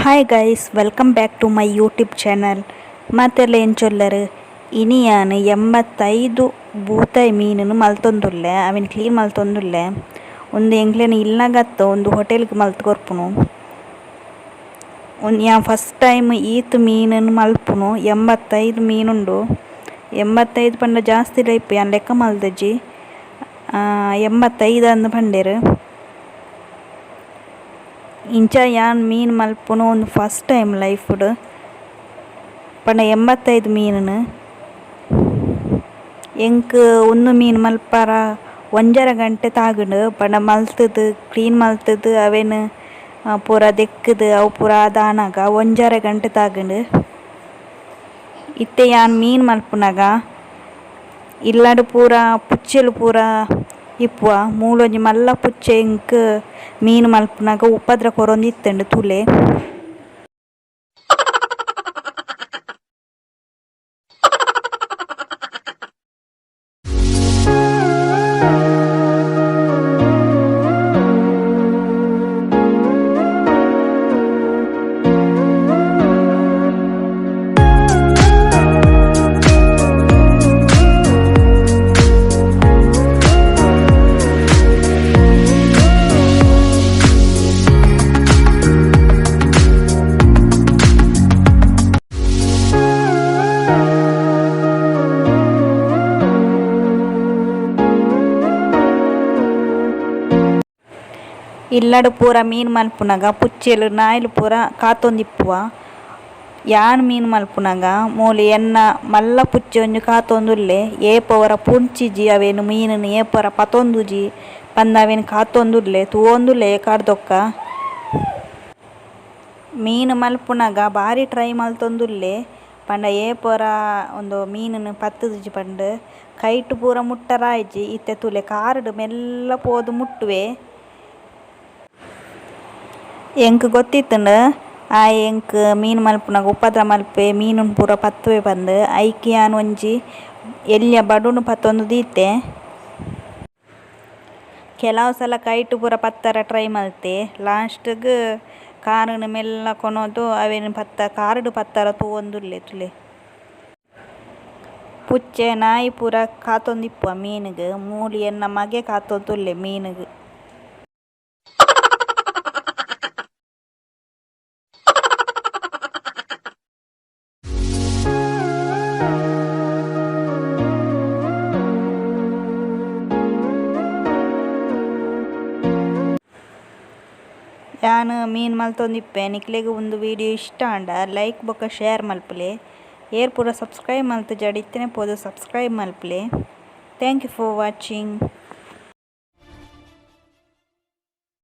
Hi guys, welcome back to my YouTube channel. ಮಾತೆರ್ಲ ಎಂಚೊಲ್ಲರು? ಇನಿಯಾನ್ 85 ಬೂತಾಯಿ ಮೀನುನು ಮಲ್ತೊಂದುಲ್ಲೆ, ಅವೆನ್ ಕ್ಲೀನ್ ಮಲ್ತೊಂದುಲ್ಲೆ. ಉಂದು ಎಂಕ್ಲೆನ ಇಲ್ಲಗತ್ತ ಒಂದು ಹೋಟೆಲ್ಗ್ ಮಲ್ತ್ ಕೊರ್ಪುನು. ಉಂದು ಯಾನ್ ಫಸ್ಟ್ ಟೈಮ್ ಈತ್ ಮೀನುನು ಮಲ್ಪುನು. 85 ಮೀನುಂಡು. 85 ಪಂಡ ಜಾಸ್ತಿ ಇಪ್ಪು, ಯಾನ್ ಲೆಕ್ಕ ಮಲ್ದಿಜಿ. 85 ಅಂದ್ ಪಂಡೆರ್. ಇಂಚ ಯಾನ್ ಮೀನ್ ಮಲ್ಪುನು ಉಂದು ಫಸ್ಟ್ ಟೈಮ್ ಲೈಫ್ಡ್. ಪಂಡ 85 ಮೀನುನು ಎಂಕ್ ಉಂದು ಮೀನ್ ಮಲ್ಪರ 1.5 ಗಂಟೆ ತಾಗುಂಡು. ಪಂಡ ಮಲ್ತುದು ಕ್ಲೀನ್ ಮಲ್ತುದು ಅವೆನ್ ಪೂರ ದೆಕ್ಕುದು ಅವು ಪೂರ ಆದಾನಗ 1.5 ಗಂಟೆ ತಾಗುಂಡು. ಇತ್ತೆ ಯಾನ್ ಮೀನ್ ಮಲ್ಪುನಗ ಇಲ್ಲಡ್ ಪೂರ ಪುಚ್ಚೆಲು ಪೂರ ಇಪ್ಪುವ. ಮೂಲೊಂಜಿ ಮಲ್ಲ ಪುಚ್ಚೆ ಎಂಕ್ ಮೀನ್ ಮಲ್ಪುನಗ ಉಪದ್ರ ಕೊರೊಂದಿತ್ತುಂಡು ತೂಲೆ. ಇಲ್ಲಡ್ ಪೂರ ಮೀನ್ ಮಲ್ಪುನಗ ಪುಚ್ಚೆಲು ನಾಯಿಲು ಪೂರ ಕಾತೊಂದಿಪ್ಪುವ. ಯಾನ್ ಮೀನ್ ಮಲ್ಪುನಗ ಮೂಲು ಎನ್ನ ಮಲ್ಲ ಪುಚ್ಚೆ ಒಂಜಿ ಕಾತೊಂದುಲ್ಲೆ. ಏಪ ಒರ ಪುಂಚಿಜಿ ಅವೇನು ಮೀನುನು ಏಪ ಒರ ಪತೊಂದುಜಿ ಪಂದ್ ಅವೇನು ಕಾತೊಂದುಲ್ಲೆ, ತೂವೊಂದುಲ್ಲೆ ಏಕಾಡ್ದೊಕ್ಕ. ಮೀನು ಮಲ್ಪುನಗ ಬಾರಿ ಟ್ರೈ ಮಲ್ತೊಂದುಲ್ಲೆ. ಪಂಡ ಏಪ ಒರ ಉಂದು ಮೀನುನು ಪತ್ತುದುಜಿ ಪಂದ್ ಕೈಟ್ ಪೂರ ಮುಟ್ಟರ ಆಯಿಜಿ. ಇತ್ತೆ ತೂಲೆ ಕಾರುಡು ಮೆಲ್ಲ ಪೋದು ಮುಟ್ಟುವೆ. ಎಂಕ್ ಗೊತ್ತಿತ್ತುಂಡು ಆಯೆ ಎಂಕ್ ಮೀನ್ ಮಲ್ಪುನಗ ಉಪದ್ರ ಮಲ್ಪೆ, ಮೀನುನು ಪೂರ ಪತ್ತುವೆ ಪಂದ್. ಐಕ್ ಯಾನ್ ಒಂಜಿ ಎಲ್ಯ ಬಡುನು ಪತ್ತೊಂದು ದೀತೆ. ಕೆಲವು ಸಲ ಕೈಟ್ ಪೂರ ಪತ್ತರ ಟ್ರೈ ಮಲ್ತೆ. ಲಾಸ್ಟ್ಗ್ ಕಾರುನು ಮೆಲ್ಲ ಕೊನೊದು ಅವೆನ್ ಪತ್ತ ಕಾರುಡು ಪತ್ತರ ತೂವೊಂದುಲ್ಲೆ ತೂಲೆ. ಪುಚ್ಚೆ ನಾಯಿ ಪೂರ ಕಾತೊಂದಿಪ್ಪುವ ಮೀನುಗ್. ಮೂಲು ಎನ್ನ ಮಗೆ ಕಾತೊಂದುಲ್ಲೆ ಮೀನುಗ್. ಯಾನ್ ಮೀನ್ ಮಲ್ತೊಂದಿಪ್ಪೆ. ನಿಕ್ಲೆಗ್ ಉಂದು ವಿಡಿಯೋ ಇಷ್ಟ ಆಂಡ ಲೈಕ್ ಬೊಕ ಶೇರ್ ಮಲ್ಪುಲೆ. ಏರ್ ಪೂರ ಸಬ್ಸ್ಕ್ರೈಬ್ ಮಲ್ತುಜಡ ಇತ್ತನೆ ಪೋದು ಸಬ್ಸ್ಕ್ರೈಬ್ ಮಲ್ಪುಲೆ. Thank you for watching.